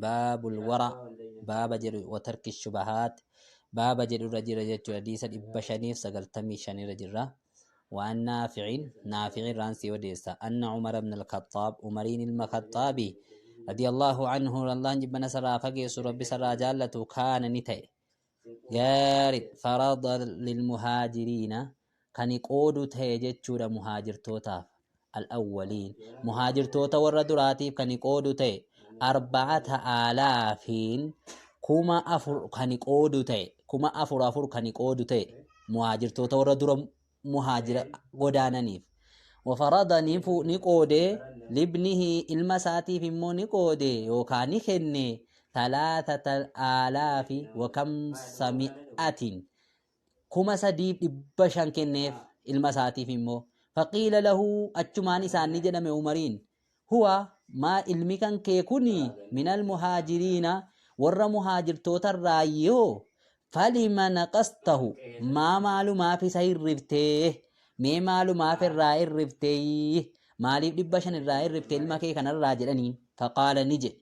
Baabul wara baaba jedhu watarki shubahaat baaba jedhu irra jira jechuudha. Hadiisa 595 irra jirra. وعن نافع، نافع رانسي وديسا، أن عمر بن الخطاب، عمرين المخطابي رضي الله عنه، الله جبنا سرى فقيس ربي سرى جالته، كان نتي غاري فرض للمهاجرين كان يقودو تي مهاجر توتا الأولين، مهاجر توتا ور دراتيف كان يقودو تي 4000، 4000 كان يقودو تي 4000 afur kan qoodu ta'e muhaajirtoota warra dura muhaajira godaananiif. Wafarada ni qoode, libnihi ilma isaatiif immoo ni qoode yookaan ni kenne 3500, 3500 kenneef ilma isaatiif immoo. Faqiila lahu, achumaan isaan ni jedhame Umariin, huwa maa ilmi kan kee kuni minal muhaajiriina, warra muhaajirtoota irraayyoo, falima naqastahu, maa maalumaaf isa hirriftee, mee maalumaaf irraa hirriftee, maaliif 500 irraa hirrifte ilma kee kanarraa jedhanii. Faqaala, ni jedhe,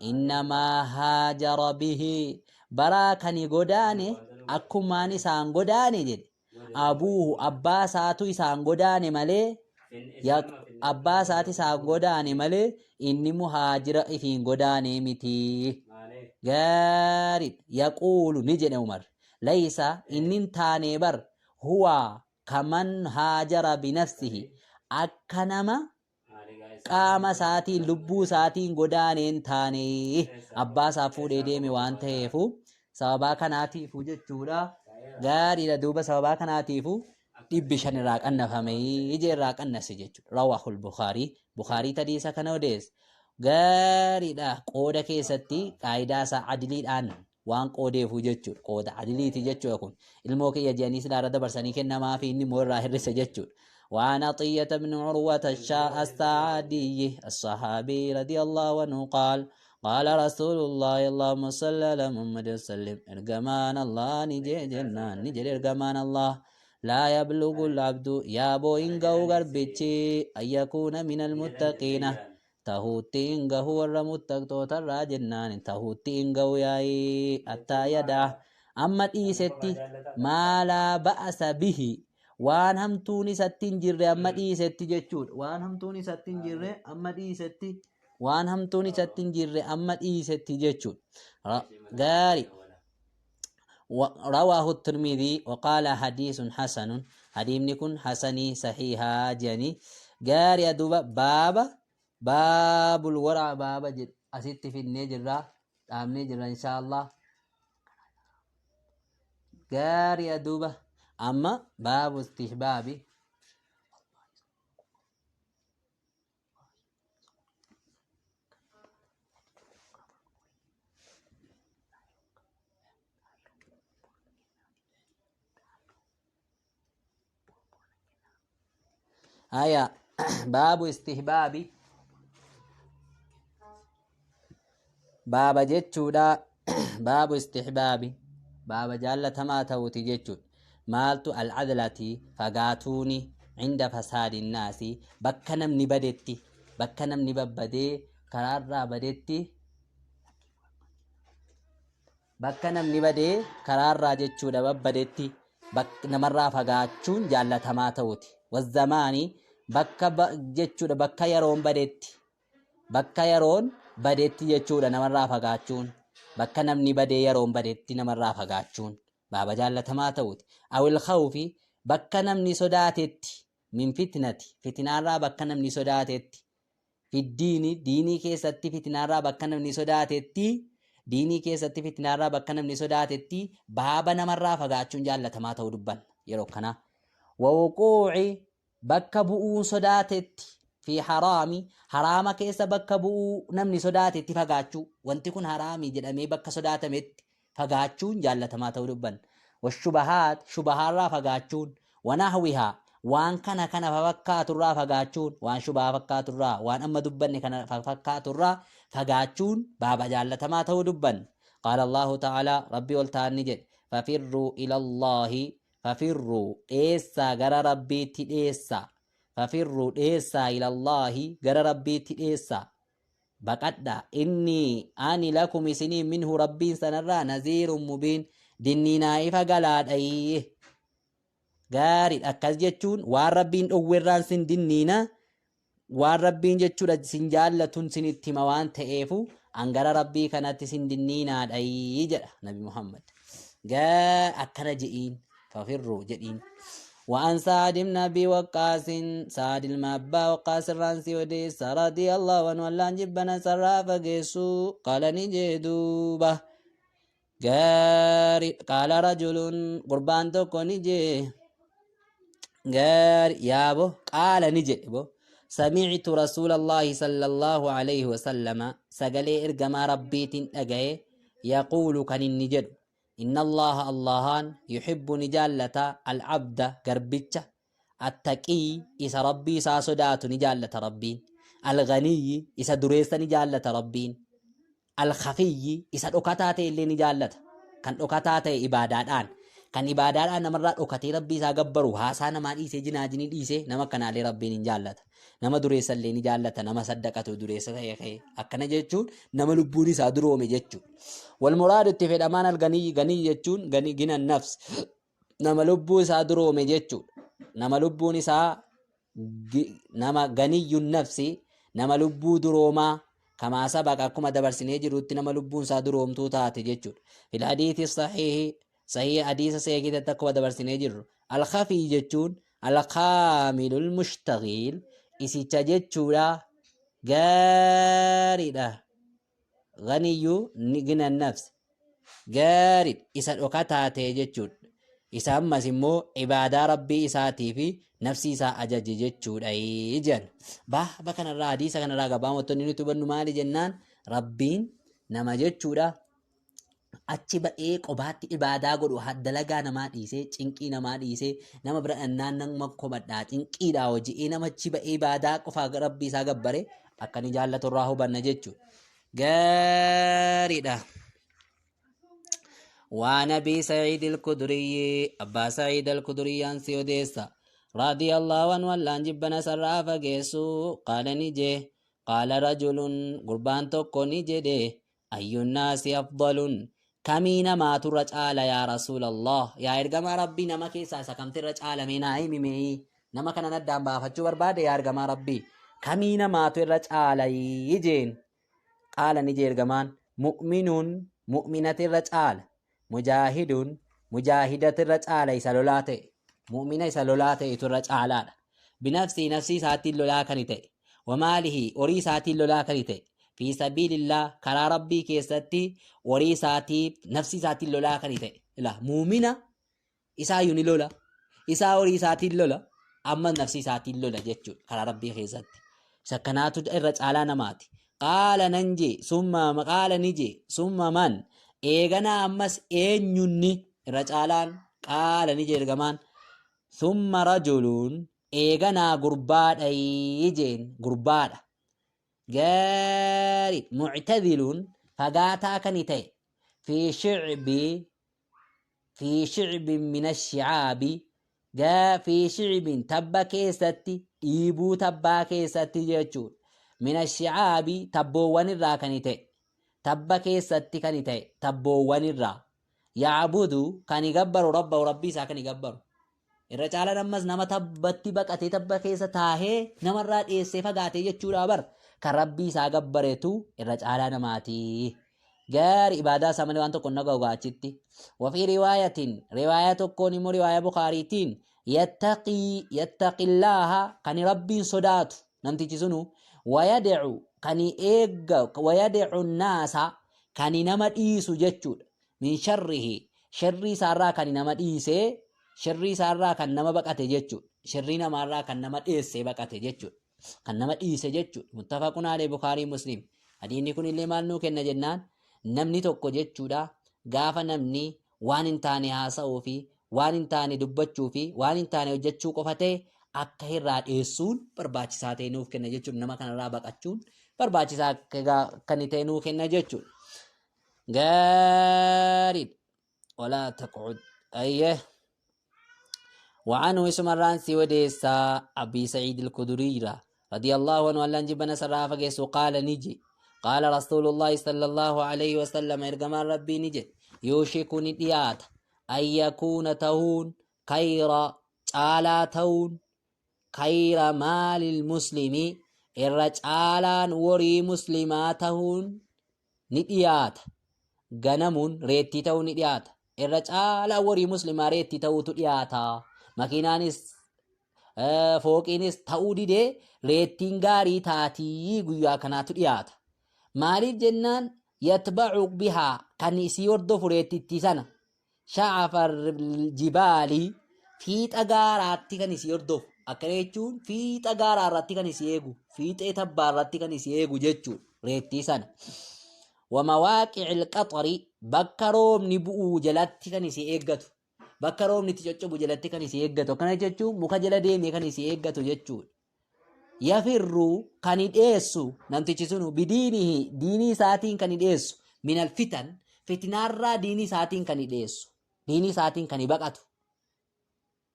innamaa haajara bihi, baraa kani godaane akkumaan isaan godaane jedhe, abuuhu abbaa isaatu isaan godaane malee, abbaa isaati isaan godaane malee inni muhaajira ifiin godaane miti. Gaarii, yaquulu ni jedhe Umar, laysa inni hin taane bar huwa kaman haajara binafsihi, akka nama qaama isaatiin lubbuu isaatiin godaanee hin taane, abbaa isaa fuudhee deeme waan ta'eefu sababaa kanaatiifu jechuudha. Gaariidha, duuba sababaa kanaatiifu 500 irraa qannafame, ija irraa qannase jechuudha. Rawaahul Bukaarii, Bukaarii hadiisa kana odeesse. Gaariidha, qooda keessatti qaayidaa isaa adiliidhaan waan qoodeefu jechuudha. Qooda adiliiti jechuudha kun. Ilmoo kiyya jedhanii silaa irra dabarsanii kennamaa fi inni immoo irraa hir'ise jechuudha. وعن عطية بن عروة السعدي الصحابي رضي الله عنه قال: قال رسول الله، اللهم صل على محمد وسلم، ergamaan الله ni jedhe jennaan ni jedhe ergamaan الله، لا يبلغ العبد، yaaboo hin gahu garbichi، أن يكون من المتقين tahuutti hin gahu, warra muttaqtootarraa jennaan tahuutti hin gahu yaa'ii, حتى يدع amma dhiisetti، ما لا بأس به waan hamtuun isatti hin jirre amma dhiisetti jechuudha. Waan hamtuun isatti hin jirre amma dhiisetti, waan hamtuun isatti hin jirre amma dhiisetti jechuudha. Gaari. رواه الترمذي وقال حديث حسن، حديث كن حسني صحيحا جاني. غاري، دوبا بابا باب الورع بابا جد أسيت في النجرة dhaabnee jirra insha Allah. Gaarii, duuba amma باب استحباب هيا باب استحباب baaba jechuudha. باب استحباب baaba jaallatamaa ta'uuti jechuudha. Maaltu? العزلة fagaatuuni، عند فساد الناس bakka namni badetti, bakka namni babbadee karaarraa badetti, bakka namni badee karaarraa jechuudha babbadetti namarraa fagaachuun jaallatamaa ta'uuti. والزمان bakka jechuudha bakka yeroon badetti, bakka yeroon badetti jechuudha namarraa fagaachuun, bakka namni badee yeroon badetti namarraa fagaachuun baaba jaallatamaa ta'uuti. أو الخوف bakka namni sodaatetti، من فتنة fitinaarraa bakka namni sodaatetti، في الدين diinii keessatti fitinaarraa bakka namni sodaatetti, diinii keessatti fitinaarraa bakka namni sodaatetti baaba namarraa fagaachuun jaallatamaa ta'uu dubbanna yeroo kana. ووقوع bakka bu'uun sodaatetti، في حرام haraama keessa bakka bu'uu namni sodaatetti fagaachuu, wanti kun haraamii jedhamee bakka sodaatametti fagaachuun jaallatamaa ta'uu dubbanna. والشبهات shubahaarraa fagaachuun، ونحوها waan kana kana fakkaaturraa fagaachuun, waan shubahaa fakkaaturraa, waan amma dubbanne kana fakkaaturraa fagaachuun baaba jaallatamaa ta'uu dubbanna. قال الله تعالى rabbii ol ta'an ni jedhe، ففروا إلى الله، ففروا dheessaa, gara rabbiitti dheessaa، ففروا dheessaa، إلى الله gara rabbiitti dheessaa. Baqadhaa. Innii ani lakum isinii minhu Rabbiin sanarraa naziirun mubiin dinniinaa ifa galaadhayii. Gaariidha. Akkas jechuun waan Rabbiin dhowwerraan sin dinniina waan Rabbiin jechuudha sin jaallatun sin itti hima waan ta'eefu an gara Rabbii kanatti sin dinniinaadhayii jedha Nabi Muhammad. Gaa akkana je'iin fafirruu jedhiin. وعن سعد بن أبي وقاص سعد المبا وقاص الرانسي وديس رضي الله عنه اللان جبنا سرا فقيسو قال نجدوبه Gaarii qaala rajulun gurbaan tokko ni jee gaarii yaabo qaala ni jedhe bo sami'tu rasuulallaahi sallallahu alayhi wasallama sagalee ergamaa rabbiitiin dhagaye yaquulu kan inni jedhu inna allaha allahaan yuhibbu ni jaallata al'abda garbicha attaqii isa rabbii isaa sodaatu ni jaallata rabbiin alganiyyi isa dureessa ni jaallata rabbiin Al-Khafiyyi isa dhokataa ta'e illee ni jaallata. Kan dhokataa ta'e ibaadaadhaan. Kan ibaadaadhaan namarraa dhokatee Rabbii isaa gabbaru haasaa namaa dhiisee jinaajinii dhiisee nama akkanaallee Rabbiin hin jaallata. Nama dureessa illee ni jaallata nama saddaqatu dureessa ta'e ka'e. Akkana jechuun nama lubbuun isaa duroome jechuudha. Wal muraadu itti fedhamaan al-ganiyyi ganiyyi jechuun gani gina nafs nama lubbuu isaa duroome jechuudha. Nama lubbuun isaa nama ganiyyun nafsi nama lubbuu duroomaa kamaa sabaqa akkuma dabarsinee jirutti nama lubbuun isaa duroomtuu taate jechuudha. Fil hadiisi sahihi sahii hadiisa seekiitatti akkuma dabarsinee jirru alkhafii jechuun alkaamilul mushtagiil isicha jechuudha gaariidha. Ganiyyu gina nafsi gaariidha isa dhokataa ta'e jechuudha. Isa ammas immoo ibaadaa rabbii isaatii fi nafsii isaa ajaje jechuudha jedhan. Baaba kanarraa hadiisa kanarraa gabaabumatti wanni nuti hubannu maali jennaan rabbiin nama jechuudha achi ba'ee qobaatti ibaadaa godhu dalagaa namaa dhiisee cinqii namaa dhiisee nama bira dhannaan nama komadhaa cinqiidhaa hoji'ee nama achi ba'ee ibaadaa qofaa rabbii isaa gabbare akka inni jaallatu irraa hubanna jechuudha. Gaariidha. Waan Abii Sa'iid al-Kudriyyi Abbaa Sa'iid al-Kudriyyaan si odeessa. Radiyallahu anhu Allaan jibbana sarraa fageessu qaala ni jee qaala rajulun gurbaan tokko ni jedhe Ayyunnaasi afdalun kamii namaatu irra caala yaa rasuulallah yaa ergamaa rabbii nama keessaa isa kamti irra caala mee naa himi mee nama kanan addaan baafachuu barbaade yaa ergamaa rabbii kamii namaatu irra caala jeen qaala ni jee ergamaan mu'minuun mu'minati irra caala Mujaahidun mujaahidatu irra caala isa lolaa ta'e. Mu'mina isa lolaa ta'etu irra caalaadha. Binafsii nafsii isaatiin lolaa kani ta'e. Wamaalihi horii isaatiin lolaa kani ta'e. Fi sabiilillah karaa Rabbii keessatti horii isaatiif nafsii isaatiin lolaa kani ta'e. Ila mu'mina isaayyuu ni lola. Isaa horii isaatiin lola. Amma nafsii isaatiin lola jechuudha karaa Rabbii keessatti. Isa kanaatu irra caalaa namaati. Qaala nan jee summa qaala ni jee summa man eeganaa ammas eenyunni irra caalaan qaala ni jee ergamaan summa rajuluun eeganaa gurbaadha jeen gurbaadha gaari muctadiluun fagaataa kani ta'e fi shicbi fi shicbin min ashicaabi gaa fi shicbin tabba keessatti dhiibuu tabbaa keessatti jechuudha min ashicaabi tabboowwan irraa kan ta'e tabba keessatti kan ta'e tabboowwan irraa yacbudu kan gabbaru rabbahu rabbii isaa kan gabbaru irra caalaan ammas nama tabbatti baqatee tabba keessa taahee namarraa dhiyeessee fagaatee jechuudha bar kan rabbii isaa gabbaretu irra caalaa namaati. Gaari ibaadaa isaa malee waan tokko hin dhaga'u achitti. Wafii riwaayatiin riwaayaa tokkoon immoo riwaayaa Bukaariitiin yattaqii yattaqillaaha kan rabbiin sodaatu namtichi sunu wayadcu kan eegga wayadcu naasa kan nama dhiisu jechuudha. Min sharrihi sharrii isaarraa kan nama dhiisee sharrii isaarraa kan nama baqate jechuudha. Sharrii namaarraa kan nama dheessee baqate jechuudha. Kan nama dhiise jechuudha. Muttafaqun alee Bukaarii Muslim. Hadiinni kun illee maal nuu kenna jennaan namni tokko jechuudha gaafa namni waan hin taane haasa'uu fi waan hin taane dubbachuu fi waan hin taane hojjechuu qofa ta'e akka irraa dheessuun barbaachisaa ta'e nuuf kenna jechuudha. Nama kanarraa baqachuun barbaachisaa akka inni ta'e nuu kenna jechuudha. Gaariidha. Walaa taqcud. Ayyee. وعنه اسم الرانسي وديسا أبي سعيد الخدري رضي الله عنه أن جبنا سرا فقيس قال نجي Qaala Rasuulullaahi sallallaahu alayhi wasallam, ergamaan Rabbii ni jedhe, yuushiku ni dhiyaata, an yakuuna tahuun, kayra caalaa ta'uun, kayra maalil muslimii irra caalaan worii muslimaa tahuun ni dhiyaata. Ganamuun reettii ta'uu ni dhiyaata. Irra caalaa worii muslimaa reettii ta'uutu dhiyaata. Makiinaanis fooqiinis ta'uu didee reettiin gaarii taatii guyyaa kanaatu dhiyaata. Maaliif jennaan, yatba'u bihaa kan isii hordofu reettittii sana, sha'afa jibaali fiixa gaaraatti kan isii hordofu. Akkana jechuun fiixa gaaraa irratti kan isii eegu, fiixee tabbaa irratti kan isii eegu jechuudha reettii sana. Wamawaaqi'il qaxari bakka roobni bu'uu jalatti kan isii eeggatu. Bakka roobni itti coccobu jalatti kan isii eeggatu. Akkana jechuun muka jala deemee kan isii eeggatu jechuudha. Yafirru kan dheessu namtichi sunu, bidiinihi diinii isaatiin kan dheessu, minal fitan fitinaarraa diinii isaatiin kan dheessu, diinii isaatiin kan baqatu,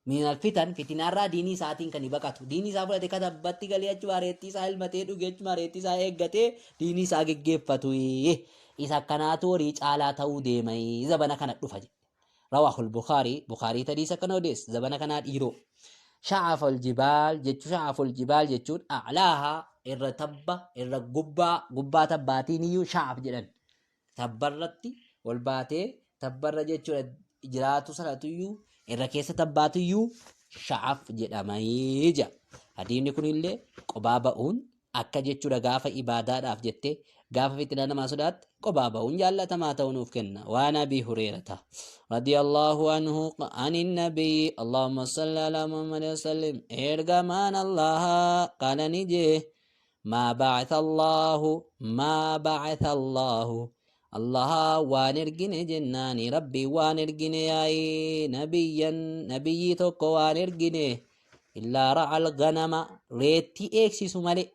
minal fitan fitinaarraa diinii isaatiin kan baqatu, diinii isaa fudhate katabbatti galee achuma reettii isaa ilmatee dhugee achuma reettii isaa eeggatee diinii isaa geggeeffatu, isa akkanaatu horii caalaa ta'uu deema zabana kana dhufa jedhe. Rawaahul Bukaarii, Bukaarii hadiisa kana odeesse zabana kanaa dhiiroo. Sha'aful jibaal jechuun, sha'aful jibaal jechuun a'laahaa irra tabba irra gubbaa, gubbaa tabbaatiin iyyuu sha'af jedhan. Tabbarratti ol baatee tabbarra jechuudha jiraatu sanatu iyyuu irra keessa tabbaatu iyyuu sha'af jedhamanii jira. Hadiisni kunillee qobaa ba'uun akka jechuudha gaafa ibaadaadhaaf jettee gaafa fitinaa namaa sodaatte qobaa ba'uun jaallatamaa ta'uu nuuf kenna. Waan Abii Hureerata radiyallahu anhu ani nabiyyi, Allahumma salli ala Muhammad wa sallim, ergamaan Allaha qaala ni jee, maa ba'atha Allahu, maa ba'atha Allahu, Allaha waan ergine jennaani, Rabbii waan ergine yaa'ii, nabiyyan nabiyyii tokko waan ergine, illaa ra'al ganama reettii eegsisu malee,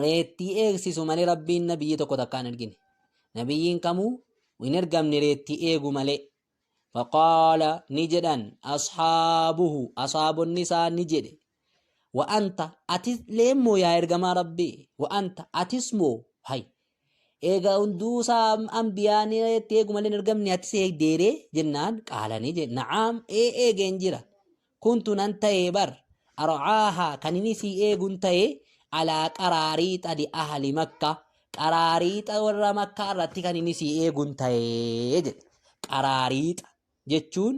reettii eegsisu malee Rabbiin nabiyyi tokko takkaan ergine, nabiyyiin kamuu hin ergamne reettii eegu malee. Faqaala ni jedhan, ashaabuhu asaabonni isaa ni jedhe, wa anta atis leemmoo yaa ergamaa Rabbii, wa anta atis moo, hay eega hunduusaa ambiyaan reetti eegu malee hin ergamne, atis eegdeeree jennaan, qaala ni jedhe, na'aam ee eegeen jira, kuntu nan ta'ee bar, arcaahaa kan inni sii eegun ta'e, alaa qaraariixa li ahli Makka qaraariixa warra Makkaa irratti kan inni sii eegun ta'e jedhe. Qaraariixa jechuun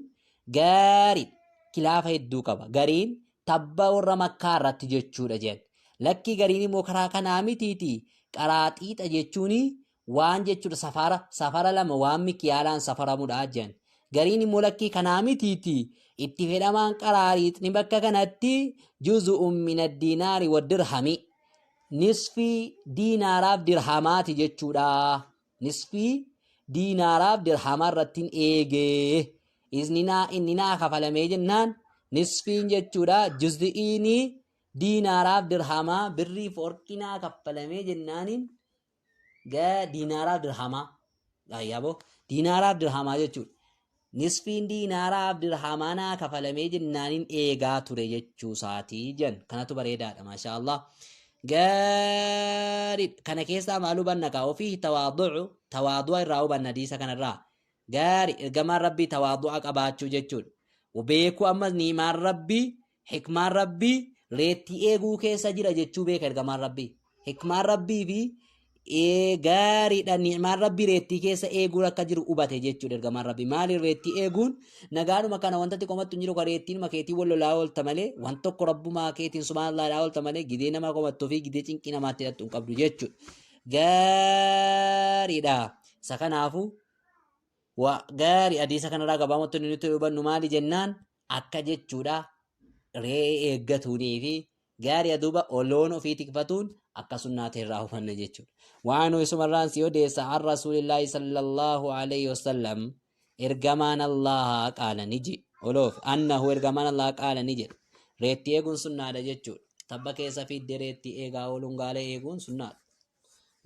gaarii kilaafa hedduu qaba. Gariin tabba warra Makkaa irratti jechuudha jedhan. Lakkii, gariin immoo karaa kanaa mitiiti, qaraaxiixa jechuun waan jechuudha safara, safara lama waan mikiyaalaan safaramudha jedhan. Gariin immoo lakkii kanaa mitiiti, itti fedhamaan qaraariixni bakka kanatti juzu'un min addiinaari wa dirhami nisfii diinaaraaf dirhamaati jechuudha. Nisfii diinaaraaf dirhamaa irratti hin eegee isni naa inni naa kafalamee jennaan, nisfiin jechuudha juz'iinii diinaaraaf dirhamaa birrii forqii naa kaffalamee jennaaniin diinaaraaf dirhamaa yaaboo diinaaraaf dirhamaa jechuudha. Nisfiin diinaaraaf dirhamaa naa kafalamee jennaaniin eegaa ture jechuu isaatii jen kanatu bareedaadha, maashaa Allah. Gaarii, kana keessaa maal hubanna kaa? Ofii tawaadu'u, tawaadu'a irraa hubanna hadiisa kanarraa. Gaarii, ergamaan Rabbii tawaadu'a qabaachuu jechuudha. Beekuu ammas ni'imaan Rabbii, hikmaan Rabbii reettii eeguu keessa jira jechuu beeka ergamaan Rabbii. Hikmaan Rabbii fi gaariidha, ni'imaan Rabbii reettii keessa eeguun akka jiru hubate jechuudha ergamaan Rabbii. Maaliin reettii eeguun nagaanuma kana wantatti qomattu hin jiru, kan reettiinuma keetiin wal lolaa oolta malee, waan tokko Rabbumaa keetiin subhaanallah oolta malee, gidee nama qomattuu fi gidee cinqii namaatti hidhattu hin qabdu jechuudha. Gaariidha. Isa kanaafuu wa gaarii hadiisa kanarraa gabaabumatti nuti hubannu maali jennaan, akka jechuudha re'ee eeggatuunii fi gaarii duuba loon ofii tikfatuun akka sunnaa ta'e irraa hubanna jechuudha. Waan isumarraan si odeessa, an Rasuulillaahi sallallahu alayhi wasallam ergamaan Allaha qaala ni jedhe, oloof annahu ergamaan Allaha qaala ni jedhe, reettii eeguun sunnaadha jechuudha. Tabba keessa fiiddee reettii eegaa ooluun, gaala eeguun sunnaadha.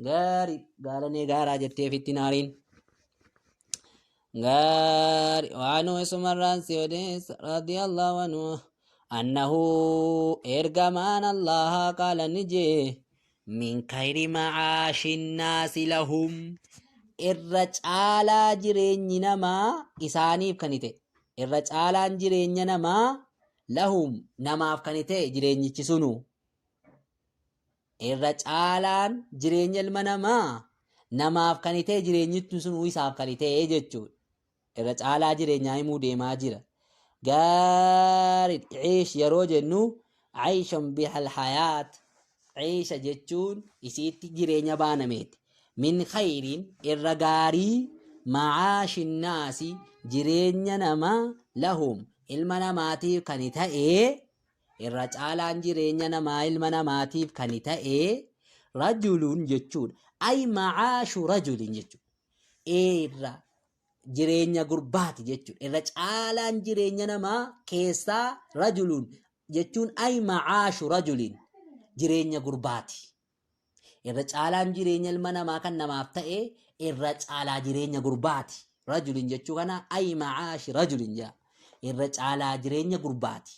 Gaarii gaalanee gaaraa jettee fitti naariin. Gaarii waan isumarraan si odeessa, radiyallahu anhu annahu ergamaan Allaha qaala ni jee, Min khayri ma'aashi nnaasi lahum irra caalaa jireenyi namaa isaaniif kan ta'e irra caalaan jireenya namaa lahum namaaf kan ta'e jireenyichi sunu irra caalaan jireenya ilma namaa namaaf kan ta'e jireenyichi sunu isaaf kan ta'e jechuudha. Irra caalaa jireenyaa himuu deemaa jira. Gaarii ciish yeroo jennu aishan bihal hayaat ciisha jechuun isiitti jireenya baanameeti. Min khayriin irra gaarii macaashin naasi jireenya namaa lahum ilma namaatiif kan ta'e irra caalaan jireenya namaa ilma namaatiif kan ta'e rajulun jechuudha. Ay macaashu rajulin jechuudha. Irra jireenya gurbaati jechuudha. Irra caalaan jireenya namaa keessaa rajuluun jechuun ay macaashu rajulin jireenya gurbaati. Irra caalaan jireenya ilma namaa kan namaaf ta'e irra caalaa jireenya gurbaati. Rajulin jechuu kana ay macaashi rajulin jedha. Irra caalaa jireenya gurbaati.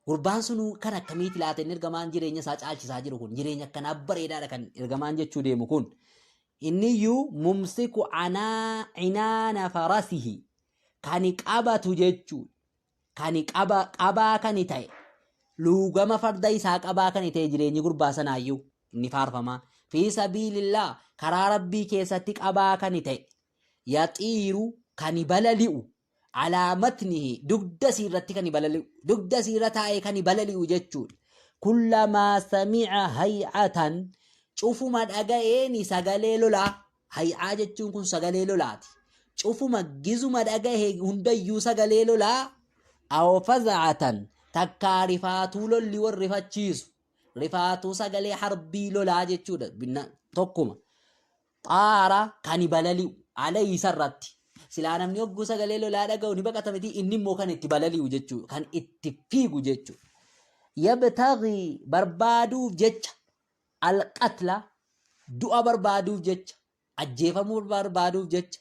Gurbaan sun kan akkamiiti laata inni ergamaan jireenya isaa caalchisaa jiru kun jireenya akkanaa bareedaadha kan ergamaan jechuu deemu kun. Inniyyuu mumsiku anaa cinaana farasihi kan qabatu jechuudha. Kan qaba qabaa kan ta'e luugama farda isaa qabaa kan ta'e jireenyi gurbaa sanaayyuu inni faarfamaa. Fi sabiilillah karaa rabbii keessatti qabaa kan ta'e yaxiiru kan balali'u alaa matnihi dugda isii irratti kan balali'u dugda isii irra taa'ee kan balali'u jechuudha. Kullamaa sami'a hay'atan cufuma dhaga'eeni sagalee lolaa hay'aa jechuun kun sagalee lolaati. Cufuma gizuma dhagahe hundayyuu sagalee lolaa aw faza'atan takkaa rifaatuu lolli wal rifachiisu rifaatuu sagalee harbii lolaa jechuudha tokkuma. Xaara kan balali'u alayhi isarratti. Silaa namni hogguu sagalee lolaa dhaga'u ni baqata miti inni immoo kan itti balali'u jechuudha. Kan itti fiigu jechuudha. Yabtaghi barbaaduuf jecha alqatla du'a barbaaduuf jecha ajjeefamuu barbaaduuf jecha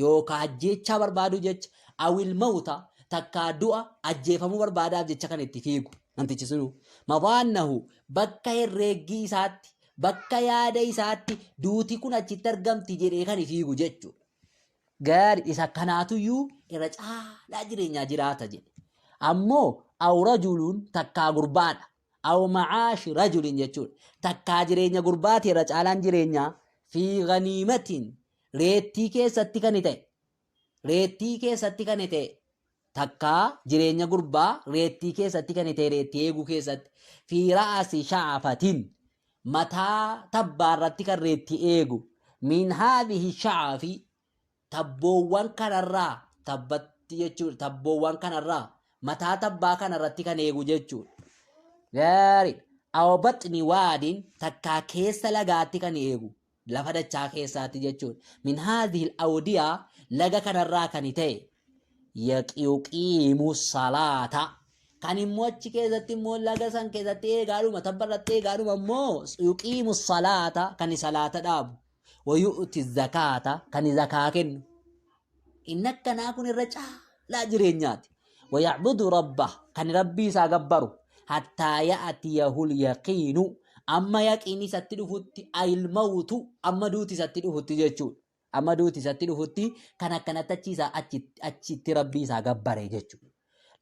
yookaa ajjeechaa barbaaduu jecha awil mawta takkaa du'a ajjeefamuu barbaadaaf jecha kan itti fiigu namtichi sunu madhaannahu bakka herreeggii isaatti bakka yaada isaatti duuti kun achitti argamti jedhee kan fiigu jechuudha. Gaari isa kanaatuyyuu irra caalaa jireenyaa jiraata jedhe. Ammoo aw rajuluun takkaa gurbaadha. Aw macaashi rajulin jechuudha. Takkaa jireenya gurbaati irra caalaan jireenyaa fi ganiimatiin reettii keessatti kan ta'e reettii keessatti kan ta'e takkaa jireenya gurbaa reettii keessatti kan ta'e reettii eeguu keessatti fi ra'asi sha'afatin mataa tabbaa irratti kan reettii eegu min haadhihi sha'afi tabboowwan kanarraa tabbatti jechuudha tabboowwan kanarraa mataa tabbaa kanarratti kan eegu jechuudha. Gaarii aw baxni waadin takkaa keessa lagaatti kan eegu lafa dachaa keessaatti jechuudha. Min haadhihi awdiyaa laga kanarraa kan ta'e yuqiimu salaata kan immoo achi keessatti immoo laga san keessatti eegaadhuma tabba irratti eegaadhuma immoo yuqiimu salaata kan salaata dhaabu wayu'ti zakaata kan zakaa kennu inni akkanaa kun irra caalaa jireenyaati. Wayacbudu rabbah kan rabbii isaa gabbaru hattaa ya'tiyahul yaqiinu amma yaqiinni isatti dhufutti ayil mawtu amma duuti isatti dhufutti jechuudha. Amma duuti isatti dhufutti kan akkanatti achi isaa achitti rabbii isaa gabbare jechuudha.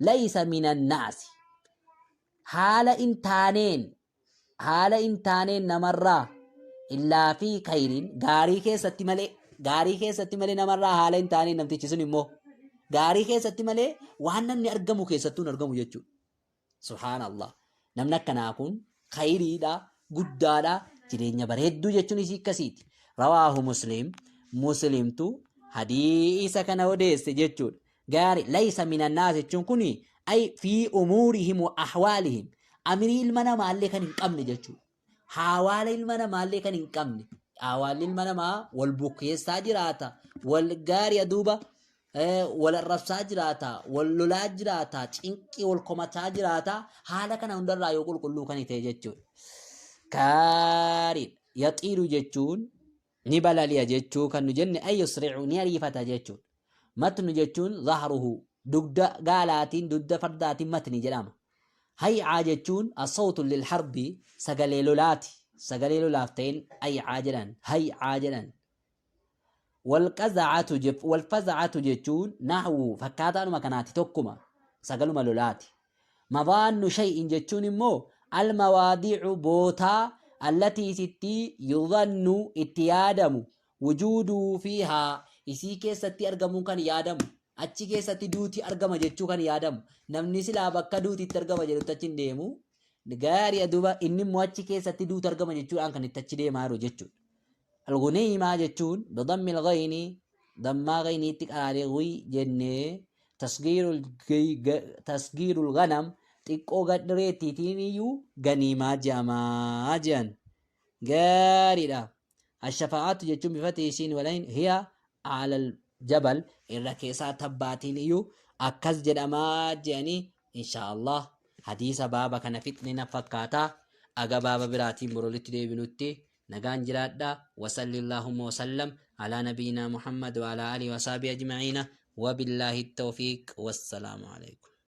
Laysa minan naasi haala in taaneen haala in taaneen namarraa illaa fi kayriin gaarii keessatti malee gaarii keessatti malee namarraa haala hin taaneen namtichi sun immoo gaarii keessatti malee waan namni argamu keessattuu hin argamu jechuudha. Subhaanallah. Namni akkanaa kun kayriidha guddaadha jireenya bareedduu jechuun isii akkasiiti. Rawaahu Muslim Muslimtu hadiisa kana odeesse jechuudha. Gaari laysa minannaas jechuun kun ay fi umuurihim wa ahwaalihim amirii ilma namaallee kan hin qabne jechuudha. Hawaala ilma namaallee kan hin qabne. Hawaalli ilma namaa wal bukkeessaa jiraata. Wal gaarii duuba wal arrabsaa jiraata. Wal lolaa jiraata. Cinqii wal komataa jiraata. Haala kana hundarraa yoo qulqulluu kan ta'e jechuudha. Gaariidha. Yaxiiru jechuun ni balali'a jechuu kan nu jenne ay yusri'u ni ariifata jechuudha. Matnu jechuun zahruhu dugda gaalaatiin dugda fardaatiin matni jedhama. Hay'aa jechuun asawtu lil harbi sagalee lolaati. sagalee lolaaf ta'een aycaa jedhan, haycaa jedhan. Walqazacatu walfazacatu jechuun nahwu fakkaataadhuma kanaati tokkuma sagaluma lolaati. Madhaannu shay'in jechuun immoo almawaadi'u bootaa allatii isitti yudhannu itti yaadamu wujuuduu fiihaa isii keessatti argamuu kan yaadamu achi keessatti duuti argama jechuu kan yaadamu namni silaa bakka duuti itti argama jedhutti achi hin deemu gaarii duuba inni immoo achi keessatti duuti argama jechuudhaan kan itti achi deemaa jiru jechuudha. Al-ghunaymaa jechuun bidammi al-ghayni dammaa ghayniitti qaraaree ghuy jennee tasgiirul ghanam xiqqoo gadhireettiitiin iyyuu ganiimaa je'amaa je'an. Gaariidha. Ashafaa'atu jechuun bifati isiin walain hiya alal jabal irra keessaa tabbaatiin iyyuu akkas jedhamaa je'anii insha Allah hadiisa baaba kana fixne na fakkaata aga baaba biraatiin borolitti deebinutti nagaan jiraadha. Wasalli allahumma wasallam alaa nabiyyinaa Muhammad wa alaa alihi wa sahbihi ajma'iina. Wabillaahi tawfiiq. Wassalaamu alaikum.